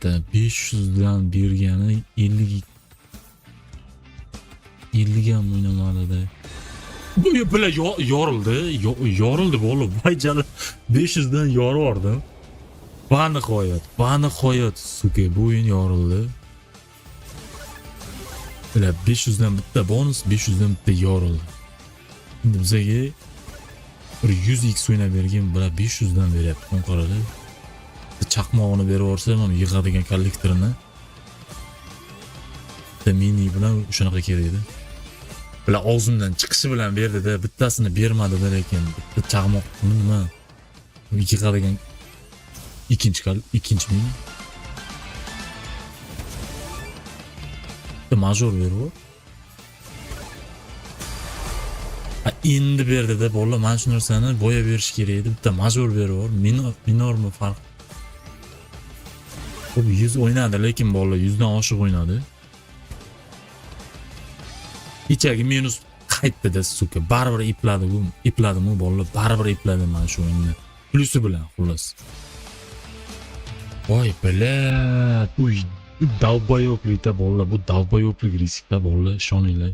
Брат, 500 dan bergani 50 50 ham o'ynamadida. Bu бля, yorildi, yorildi bola. Voy jala, 500 dan yorib yubordim. Va nihoyat, va nihoyat, сука, bu o'yin yorildi. Бля, 500 dan bitta bonus, 500 dan bitta yorildi. Endi bizaga bir 100x o'ynab bergan, бля, 500 dan beryapti. Qarada. Chaqmog'ini berib yuborsa ham yig'adigan kollektorini. Bitta mini bilan shunaqa kerak edi. Бля, og'zimdan chiqishi bilan berdida, bittasini bermadida, lekin bitta chaqmoq nima yig'adigan ikkinchi mini. Bitta major berib yubor. Ha, endi berdida bolalar, mana shu narsani boya berish kerak edi. Bitta major berib yubor. Minor, minormi farq? Xo'p, 100 o'ynadi, lekin bolalar 100 dan oshiq o'ynadi. Ichagi minus qaytdi-da, сука. Baribir epladi bu, epladim u bolalar, baribir epladi mana shu o'yinni. Plyusi bilan, xullas. Voy, бля, bu долбоёб likda bolalar, bu долбоёб lik riskda bolalar, ishoninglar.